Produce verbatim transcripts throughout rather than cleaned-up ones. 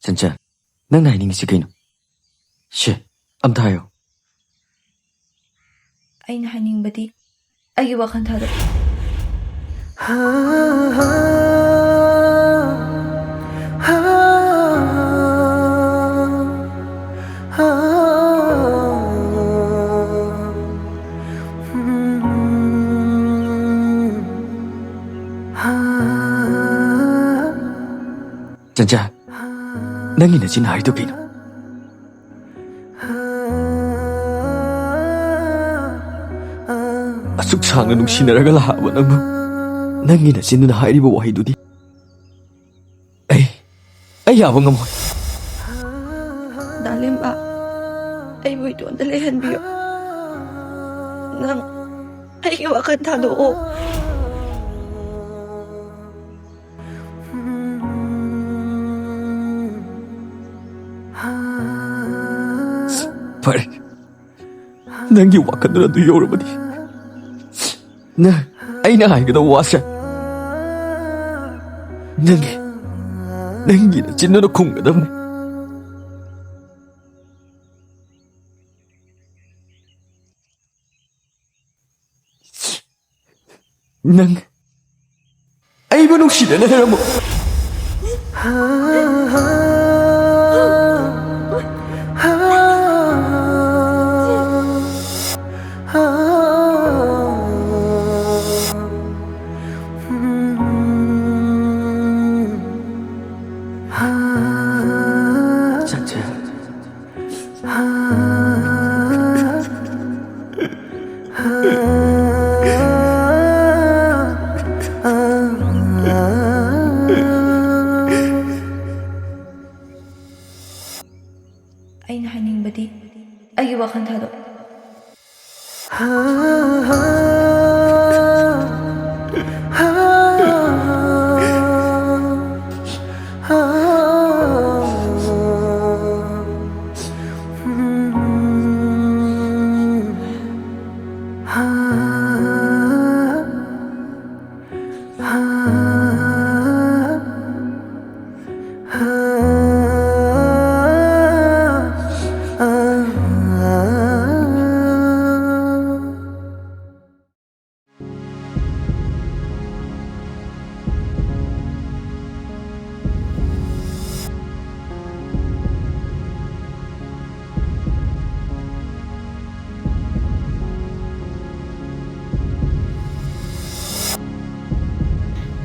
ꯆꯟꯆꯟ, ꯅꯪꯅ ꯍꯥꯏꯅꯤꯡꯉꯤꯁꯤ ꯀꯩꯅꯣ? ꯁꯦ, ꯑꯝꯇ ꯍꯥꯏꯌꯣ꯫ ꯑꯩꯅ ꯍꯥꯏꯅꯤꯡꯕꯗꯤ, ꯑꯩꯒꯤ ꯋꯥꯈꯜ ꯊꯥꯗꯣꯛ꯫ ꯆꯟꯆꯟ, ꯅꯪꯒꯤ ꯅꯆꯤꯟ ꯍꯥꯏꯔꯤꯗꯨ ꯀꯩꯅꯣ? ꯑꯁꯨꯛ ꯁꯥꯡꯅ ꯅꯨꯡꯁꯤꯅꯔꯒ ꯂꯥꯛꯑꯕ ꯅꯪꯕꯨ, ꯅꯪꯒꯤ ꯅꯆꯤꯟꯗꯨꯅ ꯍꯥꯏꯔꯤꯕ ꯋꯥꯍꯩꯗꯨꯗꯤ ꯑꯩ, ꯑꯩ ꯌꯥꯕ ꯉꯝꯃꯣꯏ꯫ ꯗꯥꯂꯦꯝꯕ, ꯑꯩꯕꯨ ꯏꯇꯣꯝꯇ ꯂꯩꯍꯟꯕꯤꯌꯨ꯫ ꯅꯪ ꯑꯩꯒꯤ ꯋꯥꯈꯜ ꯊꯥꯗꯣꯛꯑꯣ꯫ ꯐꯔꯦ, ꯅꯪꯒꯤ ꯋꯥꯈꯜꯗꯨꯅ ꯑꯗꯨ ꯌꯧꯔꯕꯗꯤ, ꯅꯪ, ꯑꯩꯅ ꯍꯥꯏꯒꯗꯕ ꯋꯥꯁꯦ ꯅꯪꯒꯤ, ꯅꯪꯒꯤ ꯅꯆꯤꯟꯗꯨꯅ ꯈꯨꯝꯒꯗꯕꯅꯤ꯫ ꯅꯪ ꯑꯩꯕꯨ ꯅꯨꯡꯁꯤꯗꯅ ꯂꯩꯔꯝꯃꯨ꯫ ꯆꯠꯁꯦ꯫ ꯑꯩꯅ ꯍꯥꯏꯅꯤꯡꯕꯗꯤ, ꯑꯩꯒꯤ ꯋꯥꯈꯜ ꯊꯥꯗꯣꯛ꯫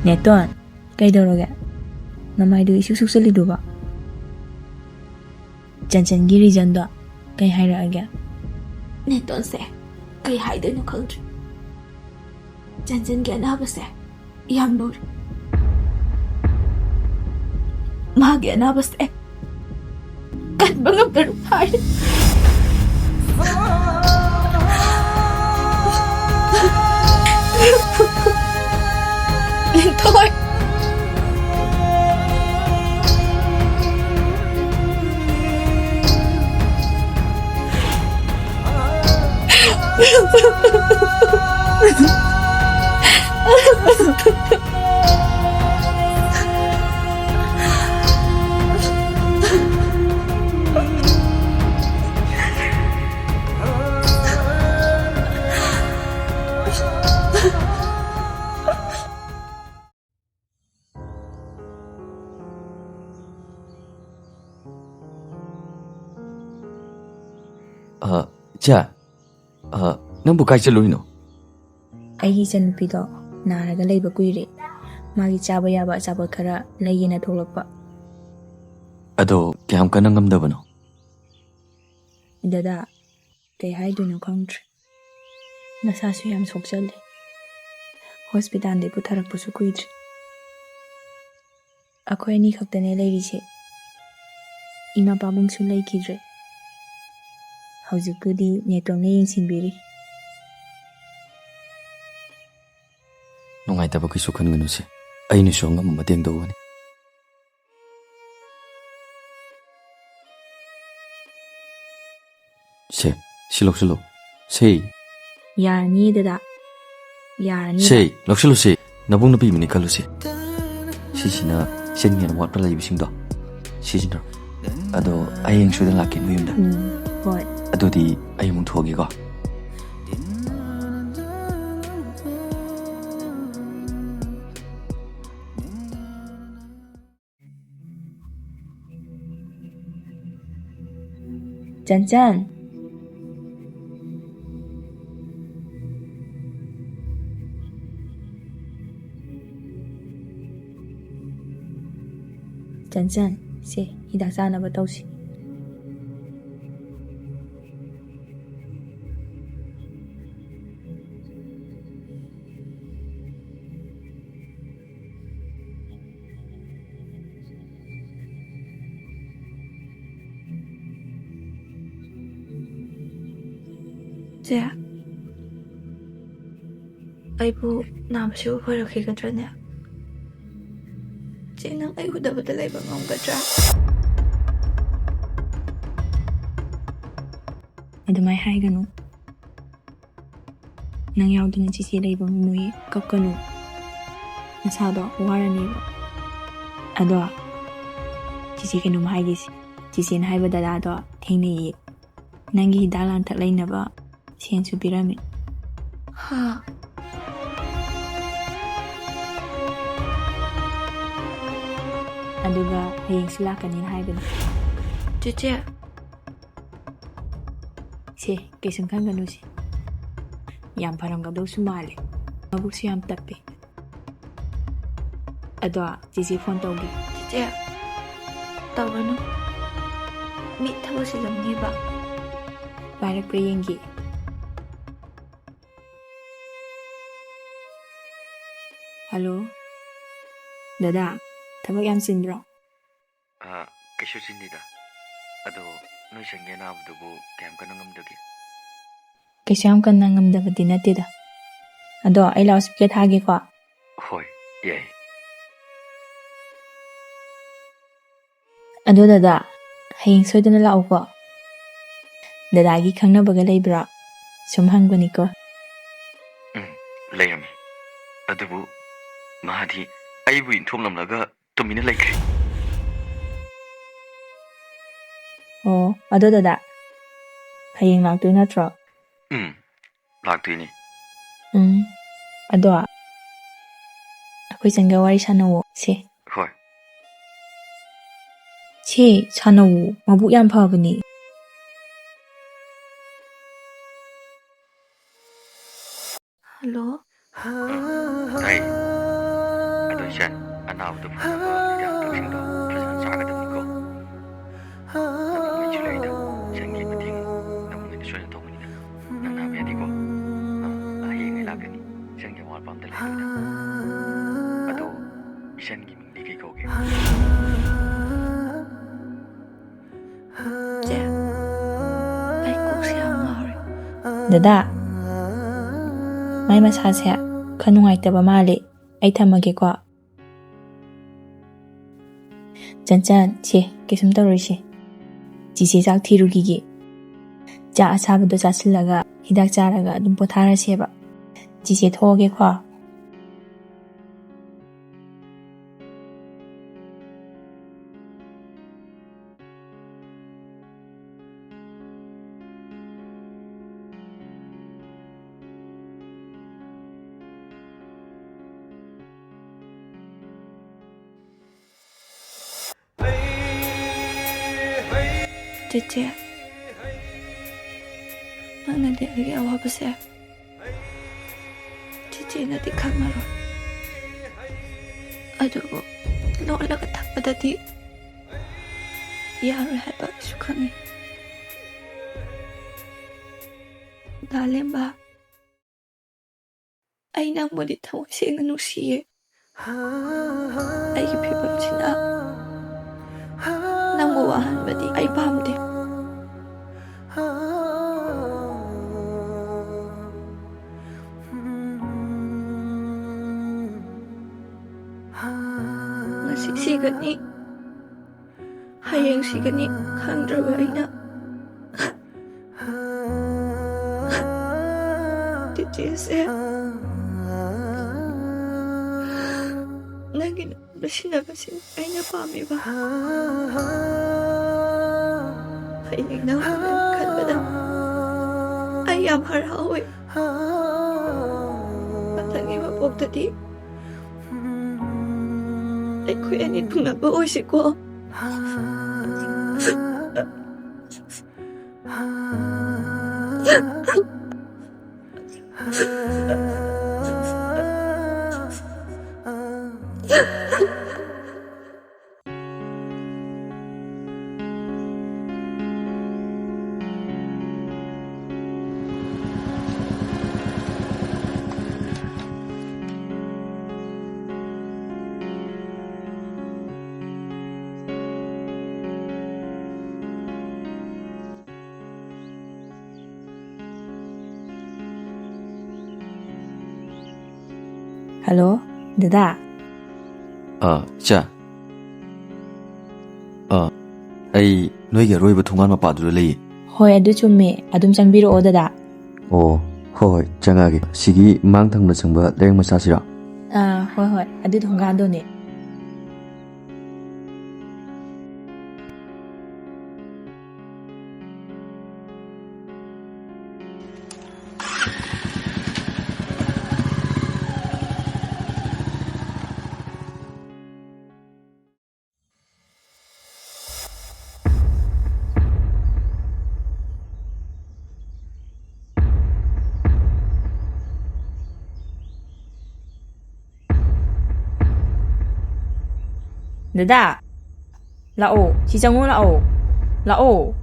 ꯅꯦꯇꯣꯟ, ꯀꯩꯗꯧꯔꯒꯦ? ꯅꯃꯥꯏꯗꯨ ꯏꯁꯨꯛ ꯁꯨꯛꯆꯜꯂꯤꯗꯨꯕꯣ? ꯆꯟꯆꯟꯒꯤ reasonꯗꯣ ꯀꯩ ꯍꯥꯏꯔꯛꯑꯒꯦ? ꯅꯦꯇꯣꯟꯁꯦ ꯀꯩ ꯍꯥꯏꯗꯣꯏꯅꯣ ꯈꯪꯗ꯭ꯔꯦ꯫ ꯆꯟꯆꯟꯒꯤ ꯑꯅꯥꯕꯁꯦ ꯌꯥꯝ ꯂꯨꯔꯦ꯫ ꯃꯥꯒꯤ ꯑꯅꯥꯕꯁꯦ ꯀꯟꯕ ꯉꯝꯗꯔꯨ ꯍꯥꯏꯔꯦ꯫ ꯂꯤꯟꯊꯣꯏ꯫ ꯑ, ꯏꯆꯦ, ꯑ, ꯅꯪꯕꯨ ꯀꯥꯏ ꯆꯠꯂꯨꯏꯅꯣ? ꯑꯩꯒꯤ ꯏꯆꯟꯅꯨꯄꯤꯗꯣ ꯅꯥꯔꯒ ꯂꯩꯕ ꯀꯨꯏꯔꯦ꯫ ꯃꯥꯒꯤ ꯆꯥꯕ ꯌꯥꯕ ꯑꯆꯥꯄꯣꯠ ꯈꯔ ꯂꯩꯒꯦꯅ ꯊꯣꯛꯂꯛꯄ꯫ ꯑꯗꯣ ꯀꯌꯥꯝ ꯀꯟꯅ ꯉꯝꯗꯕꯅꯣ? ꯗꯗꯥ, ꯀꯩ ꯍꯥꯏꯗꯣꯏꯅꯣ ꯈꯪꯗ꯭ꯔꯦ꯫ ꯅꯁꯥꯁꯨ ꯌꯥꯝ ꯁꯣꯛꯆꯜꯂꯦ꯫ ꯍꯣꯁꯄꯤꯇꯥꯜꯗꯩ ꯄꯨꯊꯔꯛꯄꯁꯨ ꯀꯨꯏꯗ꯭ꯔꯤ꯫ ꯑꯩꯈꯣꯏ ꯑꯅꯤ ꯈꯛꯇꯅꯦ ꯂꯩꯔꯤꯁꯦ꯫ ꯏꯃꯥ ꯄꯥꯕꯨꯡꯁꯨ ꯂꯩꯈꯤꯗ꯭ꯔꯦ꯫ ꯍꯧꯖꯤꯛꯄꯨꯗꯤ ꯅꯦꯇꯣꯟꯅ ꯌꯦꯡꯁꯤꯟꯕꯤꯔꯤ꯫ ꯅꯨꯡꯉꯥꯏꯇꯕ ꯀꯩꯁꯨ ꯈꯟꯒꯅꯨꯁꯦ, ꯑꯩꯅꯁꯨ ꯑꯉꯝꯕ ꯃꯇꯦꯡ ꯇꯧꯒꯅꯤ꯫ ꯁꯦ, ꯁꯤ ꯂꯧꯁꯤꯜꯂꯨ꯫ ꯁꯦ꯫ ꯌꯥꯔꯅꯤ ꯗꯗꯥ, ꯌꯥꯔꯅꯤ꯫ ꯁꯦ, ꯂꯧꯁꯤꯜꯂꯨ ꯁꯦ꯫ ꯅꯕꯨꯡꯅ ꯄꯤꯕꯅꯤ ꯈꯜꯂꯨꯁꯦ꯫ ꯁꯤꯁꯤꯅ ꯁꯦꯟ ꯍꯦꯟꯅ ꯋꯥꯠꯄ ꯂꯩꯕꯁꯤꯡꯗꯣ ꯁꯤꯖꯤꯟꯅꯔꯣ꯫ ꯑꯗꯣ ꯍꯌꯦꯡ ꯁꯣꯏꯗꯅ ꯂꯥꯛꯀꯦ ꯅꯣꯏ ꯌꯨꯝꯗ꯫ ꯎꯝ, ꯍꯣꯏ꯫ ꯑꯗꯨꯗꯤ ꯑꯩ ꯑꯃꯨꯛ ꯊꯣꯛꯑꯒꯦꯀꯣ꯫ ꯆꯟꯆꯟ꯫ ꯇꯟꯆꯟ, ꯁꯦ, ꯍꯤꯗꯥꯛ ꯆꯥꯅꯕ ꯇꯧꯁꯤ꯫ ꯆꯦ, ꯑꯩꯕꯨ ꯅꯥꯕꯁꯤꯕꯨ ꯐꯔꯛꯈꯤꯒꯗ꯭ꯔꯅꯦ? ꯆꯦ, ꯅꯪ ꯑꯩ ꯎꯗꯕꯗ ꯂꯩꯕ ꯉꯝꯒꯗ꯭ꯔꯥ? ꯑꯗꯨꯃꯥꯏ ꯍꯥꯏꯒꯅꯨ꯫ ꯅꯪ ꯌꯥꯎꯗꯅ ꯆꯤꯆꯦ ꯂꯩꯕ ꯉꯝꯃꯣꯏꯌꯦ꯫ ꯀꯞꯀꯅꯨ꯫ ꯅꯁꯥꯗꯣ ꯋꯥꯔꯅꯦꯕ꯫ ꯑꯗꯣ, ꯆꯤꯆꯦ ꯀꯩꯅꯣꯝ ꯍꯥꯏꯒꯦꯁꯦ꯫ ꯆꯤꯆꯦꯅ ꯍꯥꯏꯕ ꯗꯗꯥꯗꯣ ꯊꯦꯡꯅꯩꯌꯦ꯫ ꯅꯪꯒꯤ ꯍꯤꯗꯥꯛ ꯂꯥꯡꯊꯛ ꯂꯩꯅꯕ ꯁꯦꯟꯁꯨ ꯄꯤꯔꯝꯃꯤ꯫ ꯍꯥ? ꯑꯗꯨꯒ ꯍꯌꯦꯡꯁꯨ ꯂꯥꯛꯀꯅꯤꯅ ꯍꯥꯏꯕꯅꯤ꯫ ꯆꯦꯆꯦ꯫ ꯁꯦ, ꯀꯩꯁꯨꯝ ꯈꯟꯒꯅꯨꯁꯦ꯫ ꯌꯥꯝ ꯐꯔꯝꯒꯗꯧꯁꯨ ꯃꯥꯜꯂꯦ꯫ ꯃꯕꯨꯛꯁꯨ ꯌꯥꯝ ꯇꯞꯄꯦ꯫ ꯑꯗꯣ, ꯆꯦꯆꯦ ꯐꯣꯟ ꯇꯧꯒꯦ꯫ ꯆꯦꯆꯦ, ꯇꯧꯔꯅꯨ꯫ ꯃꯤ ꯊꯕꯛ ꯆꯤꯜꯂꯝꯅꯤꯕ꯫ ꯄꯥꯏꯔꯛꯄ꯭ꯔꯥ ꯌꯦꯡꯒꯦ꯫ ꯍꯜꯂꯣ꯫ ꯗꯗꯥ, ꯊꯕꯛ ꯌꯥꯝ ꯆꯤꯟꯕ꯭ꯔꯣ? ꯑ, ꯀꯩꯁꯨ ꯆꯤꯟꯗꯦꯗ꯫ ꯑꯗꯣ, ꯅꯣꯏ ꯆꯟꯒꯤ ꯑꯅꯥꯕꯗꯨꯕꯨ ꯀꯌꯥꯝ ꯀꯟꯅ ꯉꯝꯗꯒꯦ? ꯀꯩꯁꯨ ꯌꯥꯝ ꯀꯟꯅ ꯉꯝꯗꯕꯗꯤ ꯅꯠꯇꯦꯗ꯫ ꯑꯗꯣ, ꯑꯩ loudspeaker ꯊꯥꯒꯦꯀꯣ꯫ ꯍꯣꯏ, ꯌꯥꯏ꯫ ꯑꯗꯣ ꯗꯗꯥ, ꯍꯌꯦꯡ ꯁꯣꯏꯗꯅ ꯂꯥꯛꯎꯀꯣ꯫ ꯗꯗꯥꯒꯤ ꯈꯪꯅꯕꯒ ꯂꯩꯕ꯭ꯔꯣ? ꯁꯨꯝ ꯍꯪꯕꯅꯤꯀꯣ꯫ ꯎꯝ, ꯂꯩꯔꯝꯃꯤ꯫ ꯑꯗꯨꯕꯨ ꯃꯥꯗꯤ ꯑꯩꯕꯨ ꯏꯟꯊꯣꯛꯂꯝꯂꯒ ꯇꯨꯃꯤꯟꯅ ꯂꯩꯈ꯭ꯔꯦ꯫ ꯑꯣ, ꯑꯗꯣ ꯗꯗꯥ, ꯍꯌꯦꯡ ꯂꯥꯛꯇꯣꯏ ꯅꯠꯇ꯭ꯔꯣ? ꯎꯝ, ꯂꯥꯛꯇꯣꯏꯅꯤ꯫ ꯎꯝ, ꯑꯗꯣ ꯑꯩꯈꯣꯏ ꯆꯟꯒ ꯋꯥꯔꯤ ꯁꯥꯟꯅꯧꯋꯣ, ꯁꯦ꯫ ꯍꯣꯏ꯫ ꯁꯦ, ꯁꯥꯟꯅꯧꯋꯣ, ꯃꯕꯨꯛ ꯌꯥꯝ ꯐꯕꯅꯦ꯫ ꯍꯜꯂꯣ? ꯎꯝ, ꯇꯥꯏ꯫ ꯑꯗꯣ ꯏꯆꯟ, ꯑꯅꯥꯕꯗꯣ ꯐꯅꯕ ꯍꯤꯗꯥꯛ ꯂꯥꯡꯊꯛꯁꯤꯡꯗꯣ ꯐꯖꯅ ꯗꯗꯥ, ꯃꯥꯏ ꯃꯁꯥꯁꯦ ꯈꯔ ꯅꯨꯡꯉꯥꯏꯇꯕ ꯃꯥꯜꯂꯦ꯫ ꯑꯩ ꯊꯝꯃꯒꯦꯀꯣ꯫ ꯆꯟꯆꯟ, ꯁꯦ, ꯀꯩꯁꯨꯝ ꯇꯧꯔꯣꯏꯁꯦ꯫ ꯆꯤꯆꯦ ꯆꯥꯛ ꯊꯤꯔꯨꯈꯤꯒꯦ꯫ ꯆꯥꯛ ꯑꯁꯥꯕꯗꯣ ꯆꯥꯁꯤꯜꯂꯒ ꯍꯤꯗꯥꯛ ꯆꯥꯔꯒ ꯑꯗꯨꯝ ꯄꯣꯊꯥꯔꯁꯦꯕ꯫ ꯆꯤꯆꯦ ꯊꯣꯛꯑꯒꯦꯀꯣ꯫ ꯆꯦꯆꯦ, ꯅꯪꯅꯗꯤ ꯑꯩꯒꯤ ꯑꯋꯥꯕꯁꯦ ꯆꯦꯆꯦꯅꯗꯤ ꯈꯪꯉꯔꯣꯏ꯫ ꯑꯗꯨꯕꯨ ꯂꯣꯠꯂꯒ ꯊꯝꯕꯗꯗꯤ ꯌꯥꯔꯣꯏ ꯍꯥꯏꯕ ꯑꯩꯁꯨ ꯈꯪꯉꯤ꯫ ꯗꯥ ꯂꯦꯝꯕ, ꯑꯩ ꯅꯪꯕꯨꯗꯤ ꯊꯃꯣꯏ ꯁꯦꯡꯅ ꯅꯨꯡꯁꯤꯌꯦ꯫ ꯑꯩꯒꯤ ꯐꯤꯕꯝꯁꯤꯅ ꯅꯪꯕꯨ ꯋꯥꯍꯟꯕꯗꯤ ꯑꯩ ꯄꯥꯝꯗꯦ꯫ ꯉꯁꯤ ꯁꯤꯒꯅꯤ, ꯍꯌꯦꯡ ꯁꯤꯒꯅꯤ ꯈꯪꯗ꯭ꯔꯕ ꯑꯩꯅ ꯆꯦꯆꯦꯁꯦ ꯅꯪꯒꯤ ꯅꯨꯡꯁꯤꯅꯕꯁꯤ ꯑꯩꯅ ꯄꯥꯝꯃꯤꯕ꯫ ꯍꯌꯦꯡ ꯅꯪ ꯈꯟꯕꯗ ꯑꯩ ꯌꯥꯝ ꯍꯔꯥꯎꯋꯦ꯫ ꯃꯊꯪꯒꯤ ꯃꯄꯣꯛꯇꯗꯤ ꯑꯩꯈꯣꯏ ꯑꯅꯤ ꯊꯨꯡꯅꯕ ꯑꯣꯏꯁꯤꯀꯣ꯫ ꯍꯜꯂꯣ, ꯗꯗꯥ꯫ ꯑꯥ, ꯏꯆꯥ꯫ ꯑꯥ, ꯑꯩ ꯅꯣꯏꯒꯤ ꯑꯔꯣꯏꯕ ꯊꯣꯡꯒꯥꯟ ꯃꯄꯥꯗꯨꯗ ꯂꯩꯌꯦ꯫ ꯍꯣꯏ, ꯑꯗꯨ ꯆꯨꯝꯃꯦ꯫ ꯑꯗꯨꯝ ꯆꯪꯕꯤꯔꯛꯑꯣ, ꯗꯗꯥ꯫ ꯑꯣ, ꯍꯣꯏ, ꯍꯣꯏ, ꯆꯪꯉꯛꯑꯒꯦ꯫ ꯁꯤꯒꯤ ꯃꯥꯡ ꯊꯪꯕꯗ ꯆꯪꯕ ꯂꯩꯔꯪ ꯃꯆꯥꯁꯤꯔꯣ? ꯑꯥ, ꯍꯣꯏ, ꯍꯣꯏ, ꯑꯗꯨ ꯊꯣꯡꯒꯥꯟꯗꯨꯅꯦ꯫ ꯗꯗꯥ, ꯂꯥꯛꯑꯣ꯫ ꯁꯤ ꯆꯪꯉꯣ, ꯂꯥꯛꯑꯣ꯫ ꯂꯥꯛꯑꯣ꯫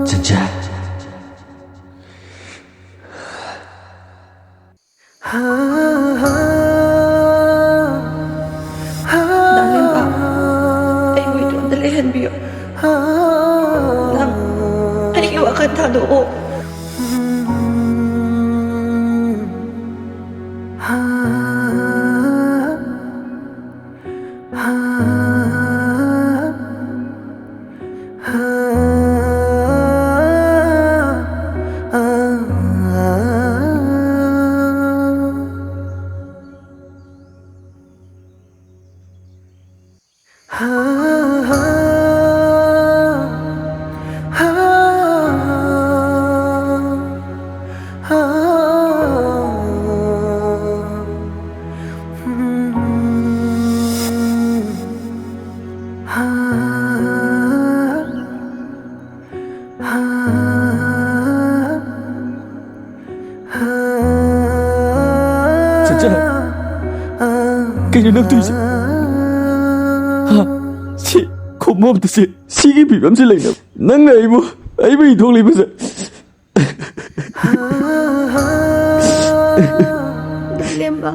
ꯆꯟꯖꯥ꯫ ꯗꯥ ꯂꯦꯝꯄꯥ, ꯑꯩꯕꯨ ꯏꯇꯣꯝꯇ ꯂꯩꯍꯟꯕꯤꯌꯨ꯫ ꯅꯪ ꯑꯩꯒꯤ ꯋꯥꯈꯜ ꯊꯥꯗꯣꯛꯑꯣ꯫ ꯀꯩꯅꯣ ꯅꯪ ꯇꯧꯔꯤꯁꯦ? ꯍꯥ? ꯁꯤ ꯈꯣꯝꯕꯣꯝꯗ ꯁꯤ, ꯁꯤꯒꯤ ꯐꯤꯕꯝꯁꯤ ꯂꯩꯅꯕ ꯅꯪꯅ ꯑꯩꯕꯨ, ꯑꯩꯕꯨ ꯏꯊꯣꯛ ꯂꯩꯕꯁꯦ꯫ ꯂꯦꯝꯕ,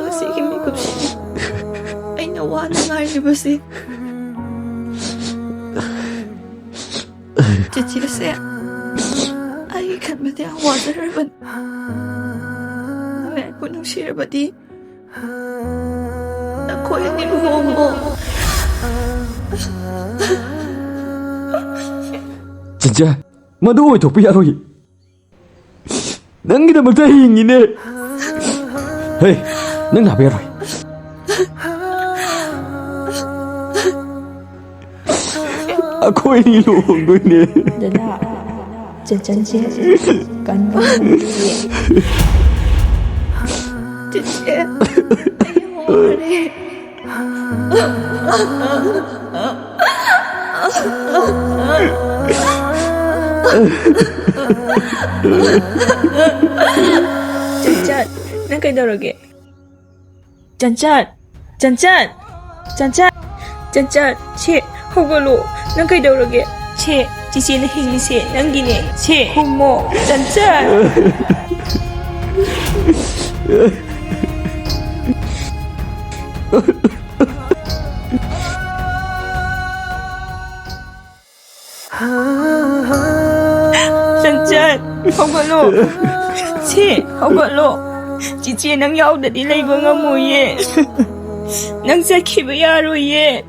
ꯉꯁꯤꯒꯤ ꯃꯤꯀꯨꯞꯁꯤ ꯑꯩꯅ ꯋꯥꯅ ꯉꯥꯏꯔꯤꯕꯁꯤ꯫ ꯆꯤꯆꯦꯁꯦ ꯑꯩꯒꯤ ꯈꯟꯕꯗ ꯌꯥꯝ ꯋꯥꯖꯔꯕꯅꯤ꯫ ꯅꯣꯏ ꯑꯩꯕꯨ ꯅꯨꯡꯁꯤꯔꯕꯗꯤ ꯅꯈꯣꯏ ꯑꯅꯤ ꯂꯨꯍꯣꯡꯉꯣ꯫ ꯆꯤꯟꯖ, ꯃꯗꯨ ꯑꯣꯏꯊꯣꯛꯄ ꯌꯥꯔꯣꯏ꯫ ꯅꯪꯒꯤꯗꯃꯛꯇ ꯍꯤꯡꯉꯤꯅꯦ꯫ ꯍꯦ, ꯅꯪ ꯂꯥꯛꯄ ꯌꯥꯔꯣꯏ꯫ ꯑꯩꯈꯣꯏ ꯑꯅꯤ ꯂꯨꯍꯣꯡꯗꯣꯏꯅꯦ꯫ ꯗꯗꯥ, ꯆꯦꯆꯟꯁꯦ ꯀꯟꯕ ꯉꯝꯗꯤꯌꯦ꯫ ꯆꯦꯆꯦ, ꯑꯩ ꯋꯥꯔꯦ꯫ ꯆꯟꯆꯟ, ꯅꯪ ꯀꯩꯗꯧꯔꯒꯦ? ꯆꯟꯆꯟ! ꯆꯟꯆꯟ! ꯆꯟꯆꯟ! ꯆꯟꯆꯟ! ꯁꯦ, ꯍꯧꯒꯠꯂꯣ꯫ ꯅꯪ ꯀꯩꯗꯧꯔꯒꯦ? ꯁꯦ, ꯆꯤꯆꯦꯅ ꯍꯤꯡꯉꯤꯁꯦ ꯅꯪꯒꯤꯅꯦ꯫ ꯁꯦ, ꯈꯨꯝꯃꯣ꯫ ꯆꯟꯆꯟ! ꯆꯟꯆꯟ, ꯍꯧꯒꯠꯂꯣ꯫ ꯁꯤ, ꯍꯧꯒꯠꯂꯣ꯫ ꯆꯤꯆꯦ ꯅꯪ ꯌꯥꯎꯗꯗꯤ ꯂꯩꯕ ꯉꯝꯃꯣꯏꯌꯦ꯫ ꯅꯪ ꯆꯠꯈꯤꯕ ꯌꯥꯔꯣꯏꯌꯦ꯫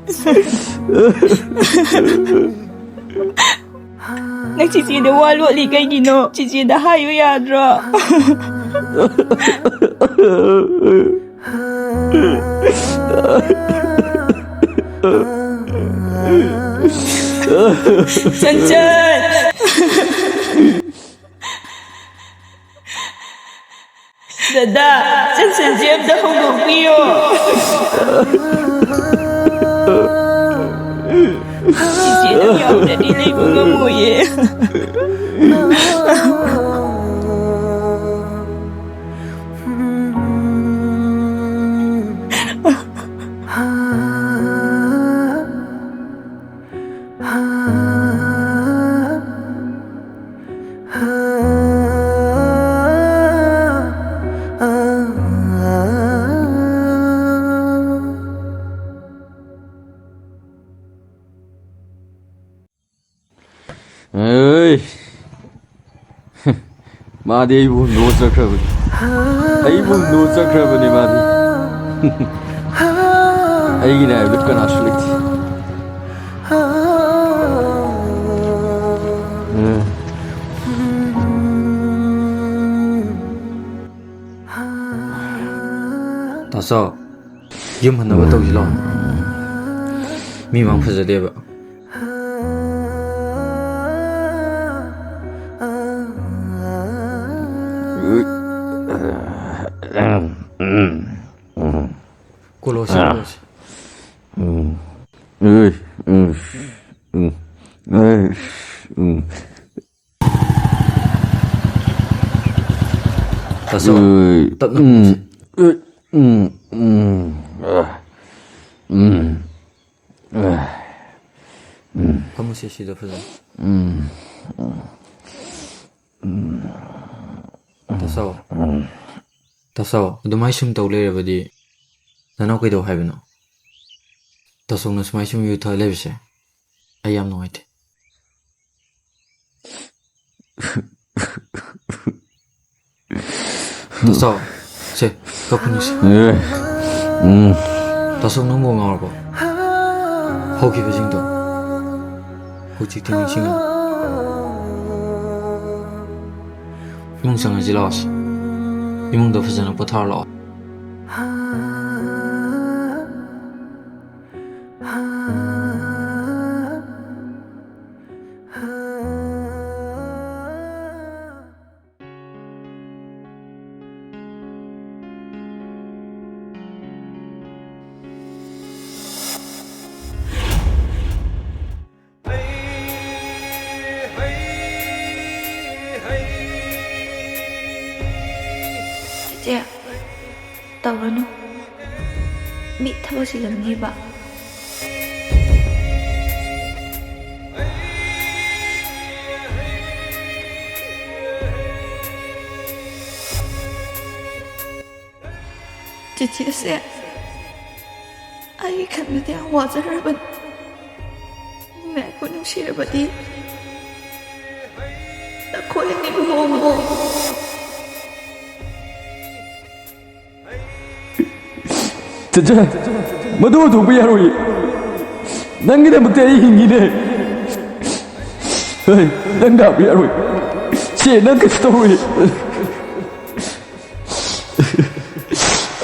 ꯅꯪ ꯆꯤꯆꯦꯗ ꯋꯥ ꯂꯣꯠꯂꯤ ꯀꯩꯒꯤꯅꯣ? ꯆꯤꯆꯦꯗ ꯍꯥꯏꯌꯨ ꯌꯥꯗ꯭ꯔꯣ? ꯆꯟꯆꯟ! ꯗꯗꯥ, ꯆꯟꯆꯟꯁꯦ ꯑꯝꯇ ꯍꯧꯗꯣꯛꯄꯤꯌꯣ꯫ ꯆꯤꯆꯦ ꯅꯪ ꯌꯥꯎꯗ꯭ꯔꯗꯤ ꯂꯩꯕ ꯉꯝꯃꯣꯏꯌꯦ꯫ ꯃꯥꯗꯤ ꯑꯩꯕꯨ ꯍꯨꯟꯗꯣꯛꯑ ꯆꯠꯈ꯭ꯔꯕꯅꯤ꯫ ꯑꯩꯕꯨ ꯍꯨꯟꯗꯣꯛꯑ ꯆꯠꯈ꯭ꯔꯕꯅꯤ ꯃꯥꯗꯤ꯫ ꯑꯩꯒꯤꯅꯦ ꯍꯥꯏꯕꯗ ꯀꯅꯥꯁꯨ ꯂꯩꯇꯦ꯫ ꯎꯝ꯫ ꯇꯥꯆꯧ, ꯌꯨꯝ ꯍꯟꯅꯕ ꯇꯧꯁꯤ ꯂꯥꯛꯑꯣ꯫ ꯃꯤ ꯃꯥꯡ ꯐꯖꯗꯦꯕ꯫ ꯀꯣꯂꯣꯁꯤ, ꯀꯣꯂꯣꯁꯤ꯫ ꯇꯥꯆꯧ, ꯎꯝ, ꯇꯞꯅ ꯎꯝ, ꯍꯧꯁꯤ꯫ ꯎꯝ, ꯎꯝ, ꯎꯝ, ꯑ, ꯎꯝ, ꯑ, ꯎꯝ, ꯐꯝꯃꯨꯁꯦ ꯁꯤꯗ ꯐꯖꯅ꯫ ꯎꯝ, ꯎꯝ, ꯇꯥꯆꯧ, ꯎꯝ꯫ ꯇꯥꯆꯧ, ꯑꯗꯨꯃꯥꯏ ꯁꯨꯝ ꯇꯧ ꯂꯩꯔꯕꯗꯤ ꯅꯅꯥꯎ ꯀꯩꯗꯧ ꯍꯥꯏꯕꯅꯣ? ꯇꯥꯆꯧꯅ ꯁꯨꯃꯥꯏ ꯁꯨꯝ ꯌꯨ ꯊꯛꯑ ꯂꯩꯕꯁꯦ ꯑꯩ ꯌꯥꯝ ꯅꯨꯡꯉꯥꯏꯇꯦ꯫ ꯇꯥꯆꯧ, ꯁꯦ, ꯀꯞꯀꯅꯨꯁꯦ꯫ ꯑꯦ, ꯎꯝ꯫ ꯇꯥꯆꯧ, ꯅꯪꯕꯨ ꯉꯥꯎꯔꯕꯣ? ꯍꯧꯈꯤꯕꯁꯤꯡꯗꯣ ꯍꯧꯖꯤꯛꯇꯤ ꯅꯤꯡꯁꯤꯡꯉꯨ꯫ ꯏꯃꯨꯡ ꯆꯪꯉꯁꯤ ꯂꯥꯛꯑꯣꯁꯦ꯫ ꯏꯃꯨꯡꯗ ꯐꯖꯅ ꯄꯣꯊꯥꯔ ꯂꯥꯛꯑꯣ꯫ ꯆꯦꯆꯦ, ꯇꯧꯔꯅꯨ꯫ ꯃꯤ ꯊꯕꯛ ꯆꯤꯜꯂꯝꯅꯤꯕ꯫ ꯆꯦꯆꯦꯁꯦ ꯑꯩꯒꯤ ꯈꯟꯕꯗ ꯌꯥꯝ ꯋꯥꯖꯔꯕꯅꯤ꯫ ꯅꯪꯅ ꯑꯩꯕꯨ ꯅꯨꯡꯁꯤꯔꯕꯗꯤ ꯅꯈꯣꯏ ꯑꯅꯤ ꯂꯨꯍꯣꯡꯉꯣ꯫ ꯆꯦꯆꯦ, ꯃꯗꯨ ꯍꯨꯟꯗꯣꯛꯄ ꯌꯥꯔꯣꯏ꯫ ꯅꯪꯒꯤꯗꯃꯛꯇ ꯑꯩ ꯍꯤꯡꯉꯤꯅꯦ꯫ ꯍꯣꯏ, ꯅꯪ ꯅꯥꯕ ꯌꯥꯔꯣꯏ꯫ ꯆꯦ, ꯅꯪ ꯀꯩꯁꯨ ꯇꯧꯔꯣꯏ꯫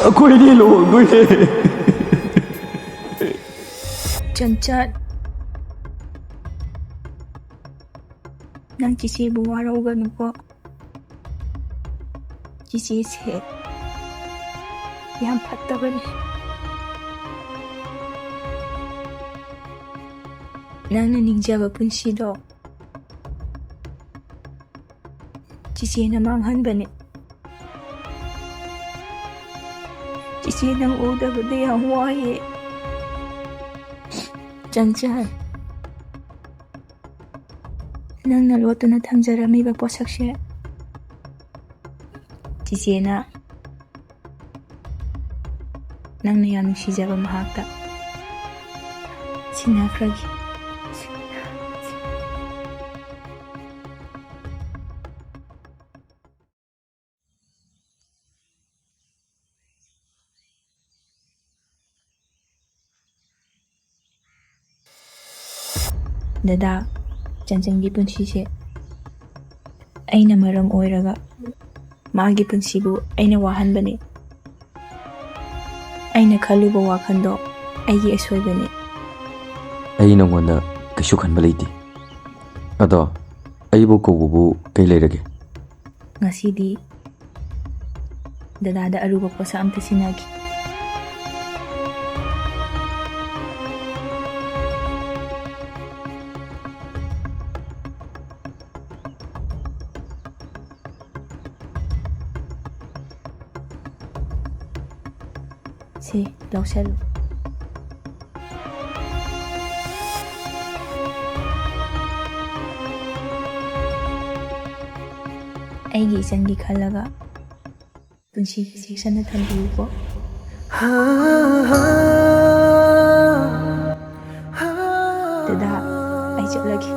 ꯑꯩꯈꯣꯏꯅꯤ ꯂꯨꯍꯣꯡꯗꯣꯏꯅꯦ꯫ ꯆꯟꯆꯟ, ꯅꯪ ꯆꯤꯆꯦꯕꯨ ꯋꯥꯔꯧꯒꯅꯨꯀꯣ꯫ ꯆꯤꯆꯦꯁꯦ ꯌꯥꯝ ꯐꯠꯇꯕꯅꯤ꯫ ꯅꯪꯅ ꯅꯤꯡꯖꯕ ꯄꯨꯟꯁꯤꯗꯣ ꯆꯤꯆꯦꯅ ꯃꯥꯡꯍꯟꯕꯅꯦ꯫ ꯆꯤꯆꯦ, ꯅꯪ ꯎꯗꯕꯗ ꯌꯥꯝ ꯋꯥꯏꯌꯦ꯫ ꯆꯟꯆꯟ, ꯅꯪꯅ ꯂꯣꯠꯇꯨꯅ ꯊꯝꯖꯔꯝꯃꯤꯕ ꯄꯣꯠꯁꯛꯁꯦ ꯆꯤꯆꯦꯅ ꯅꯪꯅ ꯌꯥꯝ ꯅꯨꯡꯁꯤꯖꯕ ꯃꯍꯥꯛꯇ ꯁꯤꯟꯅꯈ꯭ꯔꯒꯦ꯫ ꯗꯗꯥ, ꯆꯟꯆꯟꯒꯤ ꯄꯨꯟꯁꯤꯁꯦ ꯑꯩꯅ ꯃꯔꯝ ꯑꯣꯏꯔꯒ ꯃꯥꯒꯤ ꯄꯨꯟꯁꯤꯕꯨ ꯑꯩꯅ ꯋꯥꯍꯟꯕꯅꯤ꯫ ꯑꯩꯅ ꯈꯜꯂꯨꯕ ꯋꯥꯈꯜꯗꯣ ꯑꯩꯒꯤ ꯑꯁꯣꯏꯕꯅꯤ꯫ ꯑꯩ ꯅꯉꯣꯟꯗ ꯀꯩꯁꯨ ꯈꯟꯕ ꯂꯩꯇꯦ꯫ ꯑꯗꯣ ꯑꯩꯕꯨ ꯀꯧꯕꯕꯨ ꯀꯩ ꯂꯩꯔꯒꯦ? ꯉꯁꯤꯗꯤ ꯗꯗꯥꯗ ꯑꯔꯨꯕ ꯄꯣꯠꯁꯛ ꯑꯝꯇ ꯁꯤꯟꯅꯒꯦ꯫ ꯁꯤ ꯂꯧꯁꯜꯂꯨ꯫ ꯑꯩꯒꯤ ꯏꯆꯟꯒꯤ ꯈꯜꯂꯒ ꯄꯨꯟꯁꯤꯒꯤ ꯆꯦꯛꯁꯤꯟꯅ ꯊꯝꯕꯤꯌꯨꯀꯣ꯫ ꯗꯗꯥ, ꯑꯩ ꯆꯠꯂꯒꯦ꯫